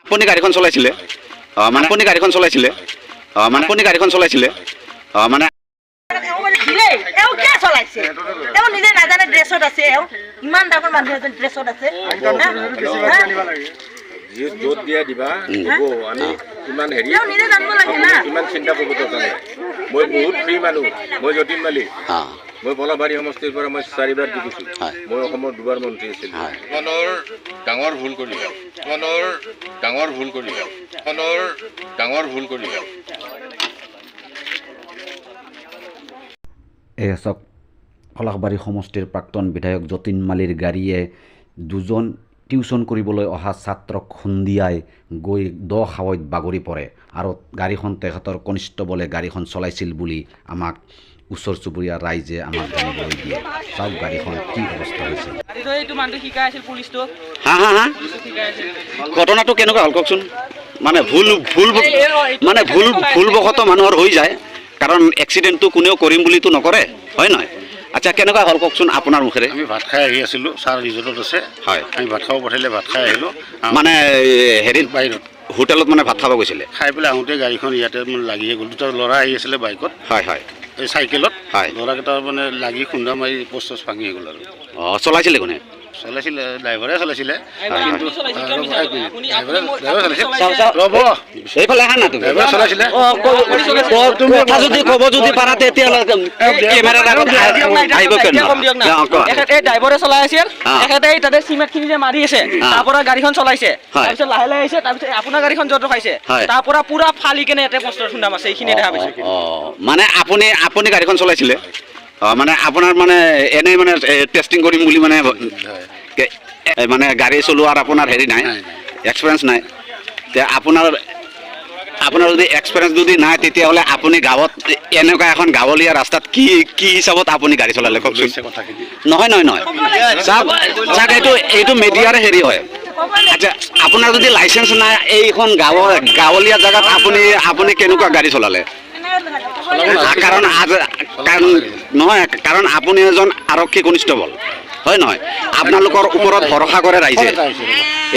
আপুনি গাড়ীখন চলাইছিলে? অঁ, মানে আপুনি গাড়ীখন চলাইছিলে? অঁ, মানে আপুনি গাড়ীখন চলাইছিলে? অঁ, মানে দিলেই এওঁ কিয় চলাইছে? তেওঁ নিজে নাজানে, ড্ৰেছত আছে। এওঁ ইমান ডাঙৰ মানুহ এজন ড্ৰেছত আছে, হা? হা? য'ত দিয়া দিবা হ'ব, আমি ইমান হেৰি তেওঁ নিজে জানিব লাগে না। ইমান চিন্তা কৰিব দৰকাৰ নাই। মই বহুত ফ্ৰী মানুহ। মই যতীন মালি। মই পলাশবাৰী সমষ্টিৰ পৰা মই চাৰিবাৰ জিকিছোঁ। মই অসমৰ দুবাৰ মন্ত্ৰী আছিলোঁ। মনৰ ডাঙৰ ভুল কৰিলে, মনৰ ডাঙৰ ভুল কৰিলে, মনৰ ডাঙৰ ভুল কৰিলে। এয়া চাওক, পলাশবাৰী সমষ্টিৰ প্ৰাক্তন বিধায়ক যতীন মালিৰ গাড়ীয়ে দুজন টিউচন কৰিবলৈ অহা ছাত্ৰক খুন্দিয়াই গৈ দ খাৱৈত বাগৰি পৰে আৰু গাড়ীখন তেখেতৰ কনিষ্টবলে গাড়ীখন চলাইছিল বুলি আমাক ওচৰ চুবুৰীয়া ৰাইজে আমাক জানিবলৈ দিয়ে। চাওক গাড়ীখন কি অৱস্থা হৈছে। গাড়ীটো এইটো মানুহটো শিকাই আছিল পুলিচটোক। হা হা হা শিকাই আছিল। ঘটনাটো কেনেকুৱা হ'ল কওকচোন। মানে ভুল ভুল মানে ভুলবশতঃ মানুহৰ হৈ যায়, কাৰণ এক্সিডেণ্টটো কোনেও কৰিম বুলিতো নকৰে, হয় নহয়? আচ্ছা, কেনেকুৱা হ'ল কওকচোন আপোনাৰ মুখেৰে। আমি ভাত খাই আহি আছিলোঁ, ছাৰ ৰিজৰ্টত আছে। আমি ভাত খাব পঠাইলে, ভাত খাই আহিলোঁ। মানে হেৰিত বাহিৰত হোটেলত মানে ভাত খাব গৈছিলে। খাই পেলাই আহোঁতে গাড়ীখন ইয়াতে মানে লাগিয়ে গ'ল। দুটা ল'ৰা আহি আছিলে বাইকত। হয় হয় এই চাইকেলত। ল'ৰাকেইটা মানে লাগি খুন্দা মাৰি পোষ্ট চোষ্ট ভাঙি গ'ল আৰু। অঁ, চলাইছিলে কোনে? চলাইছিলে, ড্ৰাইভাৰে চলাইছিলে। কিন্তু ড্ৰাইভাৰে চলাইছিল। ৰ'ব। এইফালে আহা না তুমি। ড্ৰাইভাৰে চলাইছিলে। কথা যদি ক'ব যদি পাৰা, তেতিয়াহ'লে কেমেৰাৰ আগত আহিব কিয় নোৱাৰা? অঁ, কোৱা। এখেতে এই ড্ৰাইভাৰে চলাই আছিল। এখেতে এই তাতে চিমেণ্ট খিনি যে মাৰি আছে, তাৰ পৰা গাড়ীখন চলাইছে। তাৰপিছত লাহে লাহে আহিছে, তাৰপিছত আপোনাৰ গাড়ীখন য'ত ৰখাইছে, তাৰ পৰা পুৰা ফালি কেনে ইয়াতে পোষ্টৰ খুন্দা মাৰছে। এইখিনি দেখা পাইছো। অঁ, মানে আপুনি গাড়ীখন চলাইছিলে? অঁ, মানে আপোনাৰ মানে এনেই মানে টেষ্টিং কৰিম বুলি মানে মানে গাড়ী চলোৱাৰ আপোনাৰ হেৰি নাই, এক্সপিৰিয়েঞ্চ নাই। তে আপোনাৰ আপোনাৰ যদি এক্সপিৰিয়েঞ্চ যদি নাই, তেতিয়াহ'লে আপুনি গাঁৱত এনেকুৱা এখন গাঁৱলীয়া ৰাস্তাত কি কি হিচাপত আপুনি গাড়ী চলালে কওকচোন। কথাখিনি নহয় নহয় নহয়, চাওক চাওক, এইটো মিডিয়াৰ হেৰি হয়। আচ্ছা, আপোনাৰ যদি লাইচেঞ্চ নাই, এইখন গাঁৱলীয়া জেগাত আপুনি আপুনি কেনেকুৱা গাড়ী চলালে? কাৰণ কাৰণ নহয়, কাৰণ আপুনি এজন আৰক্ষী কনিষ্টবল, হয় নহয়? আপোনালোকৰ ওপৰত ভৰসা কৰে ৰাইজে।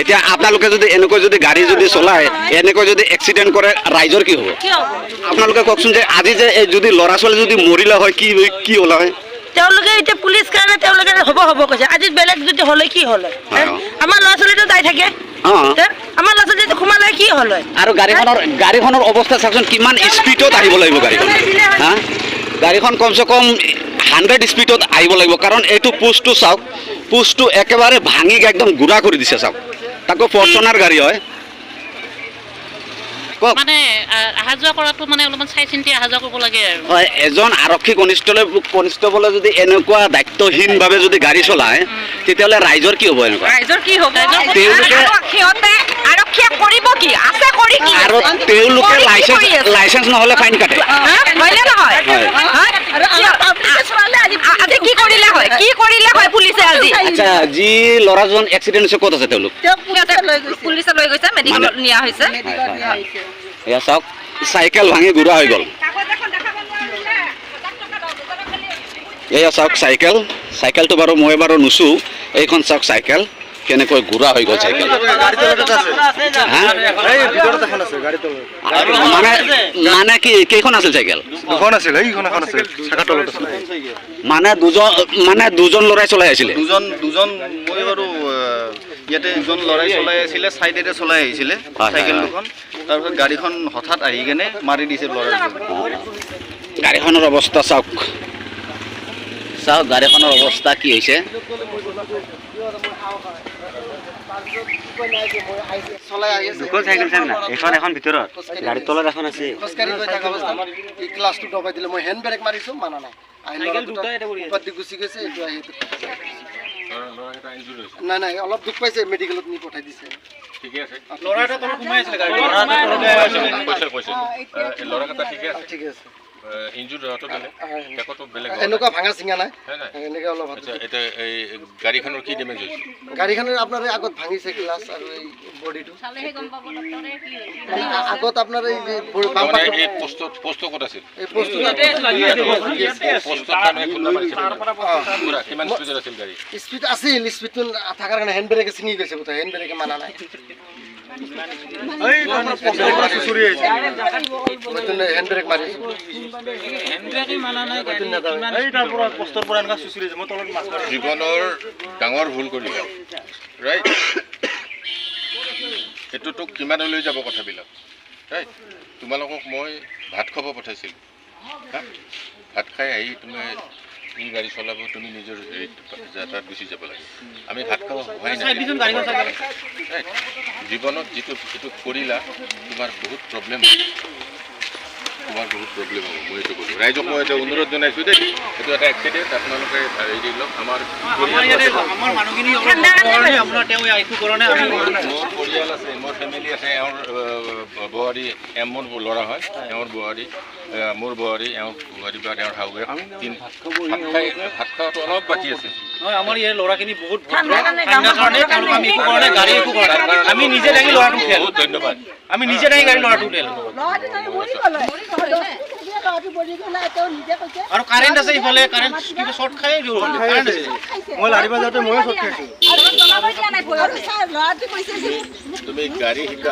এতিয়া আপোনালোকে যদি এনেকৈ যদি গাড়ী যদি চলায়, এনেকৈ যদি এক্সিডেণ্ট কৰে, ৰাইজৰ কি হ'ব? আপোনালোকে কওকচোন যে আজি যে এই যদি ল'ৰা ছোৱালী যদি মৰিলে হয়, কি কি হ'ল হয়? তেওঁলোকে এতিয়া পুলিচ কাৰণে তেওঁলোকে হ'ব হ'ব কৈছে। আজি বেলেগ যদি হ'লে কি হ'ল হয়? আমাৰ ল'ৰা ছোৱালীটো যাই থাকে। আমাৰ ল'ৰা ছোৱালী সোমালে কি হ'ল হয়? আৰু গাড়ীখনৰ অৱস্থা চাওকচোন, কিমান স্পীডত আহিব লাগিব গাড়ীখন। হা, গাড়ীখন কমচে কম 100 স্পীডত আহিব লাগিব, কাৰণ এইটো পোষ্টটো চাওক, পোষ্টটো একেবাৰে ভাঙি একদম গুড়া কৰি দিছে চাওক। তাকো ফৰ্চুনাৰ গাড়ী হয়। কওক। মানে অহা যোৱা কৰাটো মানে অলপমান চাই চিন্তি অহা যোৱা কৰিব লাগে আৰু। হয়, এজন আৰক্ষী কনিষ্টবলে যদি এনেকুৱা দায়িত্বহীনভাৱে যদি গাড়ী চলায়, তেতিয়াহ'লে ৰাইজৰ কি হ'ব এনেকুৱা? ৰাইজৰ কি হ'ব? তেওঁলোকে সিহঁতে আৰক্ষীয়ে কৰিব কি আছে, কৰি কি আৰু আছে? তেওঁলোকে কৰি কি লাইচেঞ্চ কৰি আছে? লাইচেঞ্চ নহ'লে ফাইন কাটে। হা? হয়নে নহয়? হয়। হয়? আজি কি কৰিলে হয়, কি কৰিলে হয় পুলিচে আজি? আচ্ছা, যি ল'ৰাজন এক্সিডেণ্ট হৈছে, ক'ত আছে তেওঁলোক? সিহঁতে পুলিচে লৈ গৈছে, মেডিকেলত নিয়া হৈছে। এয়া চাওক, চাইকেল ভাঙি গুড়া হৈ গ'ল। এয়া চাওক চাইকেল, চাইকেলটো বাৰু মই বাৰু নুচো। এইখন চাওক চাইকেল কেনেকৈ গুড়া হৈ গ'ল চাইকেল। হা? মানে মানে কি কেইখন আছিল চাইকেল? দুখন আছিল, এইখন এখন আছিল, চাকাৰ তলত আছিল। মানে দুজন ল'ৰাই চলাই আছিলে। দুজন দুজন, মই বাৰু ইয়াতে দুজন ল'ৰাই চলাই আছিলে, চাইডেৰে চলাই আহিছিলে চাইকেল দুখন। তাৰপিছত গাড়ীখন হঠাৎ আহি কেনে মাৰি দিছে ল'ৰাজন। গাড়ীখনৰ অৱস্থা চাওক, চাওক গাড়ীখনৰ অৱস্থা কি হৈছে। দুখন চাইকেল চাম না, এখন এখন ভিতৰত গাড়ীৰ তলত এখন আছে। খোজকাঢ়ি গৈ থকা অৱস্থাত এই ক্লাছটো দবাই দিলে, মই হেণ্ড ব্ৰেক মাৰিছোঁ, মানা নাই। আহি ল'ৰাটো গুচি গৈছে, এইটো আহি নাই নাই, অলপ দুখ পাইছে, মেডিকেলত নি পঠাই দিছে। ঠিকে আছে। ল'ৰা এটা তলত সোমাই আছিলে গাড়ীত। কৈছে ল'ৰাকেইটা ঠিকে আছে, ঠিকে আছে। ইনজুৰ হোৱাটো বেলেগ, একোতো বেলেগ এনেকুৱা ভাঙা চিঙা নাই, হয় নাই? এনেকৈ অলপ। আচ্ছা, এতিয়া এই গাড়ীখনৰ কি ডেমেজ হৈছে? গাড়ীখনৰ আপোনাৰ এই আগত ভাঙিছে গ্লাছ আৰু এই বডিটো আগত আপোনাৰ এই বাম্পাৰটো। এই পোষ্টত, পোষ্ট ক'ত আছিল? এই পোষ্টটো পোষ্টত তাৰমানে খুন্দা মাৰিছে। পুৰা কিমান স্পীডত আছিল গাড়ী? স্পীড আছিল, স্পীডটো থকাৰ কাৰণে হেণ্ড ব্ৰেকে ছিঙি গৈছে বোধহয়, হেণ্ড ব্ৰেকে মানা নাই। জীৱনৰ ডাঙৰ ভুল কৰিলে, ৰাইট? এইটোতো কিমানলৈ যাব কথাবিলাক, ৰাইট? তোমালোকক মই ভাত খাব পঠাইছিলোঁ, ভাত খাই আহি তুমি এই গাড়ী চলাব, তুমি নিজৰ যাতায়াত গুচি যাব লাগে। আমি ভাত খাব হোৱাই নাই। জীৱনত যিটো যিটো কৰিলা, তোমাৰ বহুত প্ৰব্লেম হ'ব, তোমাৰ বহুত প্ৰব্লেম হ'ব। মই এইটো ক'লোঁ ৰাইজক, মই এটা অনুৰোধ জনাইছোঁ দেই, এইটো এটা এক্সিডেণ্ট, আপোনালোকে হেৰি লওক। আমাৰ মোৰ পৰিয়াল আছে, মোৰ ফেমিলি আছে, এওঁৰ বোৱাৰী, মোৰ ল'ৰা হয়, এওঁৰ বোৱাৰী, মোৰ বোৱাৰী, এওঁৰ বোৱাৰী বা তেওঁৰ শাহুৱেক। ভাত খাই, ভাত খোৱাটো অলপ বাকী আছে। আমাৰ ইয়াৰ ল'ৰাখিনি বহুত আমি নিজে দাঙি ল'ৰাটো বহুত ধন্যবাদ, আমি নিজে দাঙি গাড়ী ল'ৰাটো আৰু কাৰেণ্ট আছে ইফালে, কাৰেণ্ট কিবা শ্বৰ্ট খাই কাৰেণ্ট আছে। মই লাৰিবা যাওঁতে ময়ো শ্বৰ্ট খাইছোঁ। তুমি গাড়ী শিকা,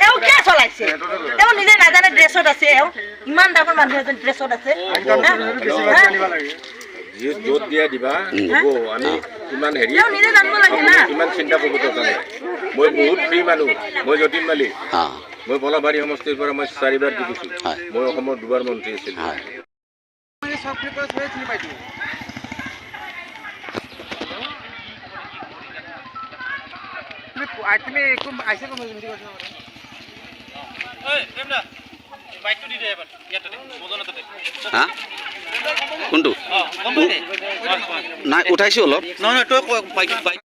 এওঁ কিয় চলাইছে? তেওঁ নিজে নাজানে ড্ৰেছত আছে, এওঁ ইমান ডাঙৰ মানুহ এজন ড্ৰেছত আছে। য'ত দিয়া দিবা হ'ব, আমি ইমান হেৰি ইমান চিন্তা কৰিব দৰকাৰ নাই। মই বহুত ফ্ৰী মানুহ, মই যতীন মালিক, মই পলাশবাৰী সমষ্টিৰ পৰা মই 4বাৰ জিকিছোঁ, মই অসমৰ 2বাৰ মন্ত্ৰী আছিলোঁ। কোনটো নাই উঠাইছোঁ অলপ। নহয় নহয়, তই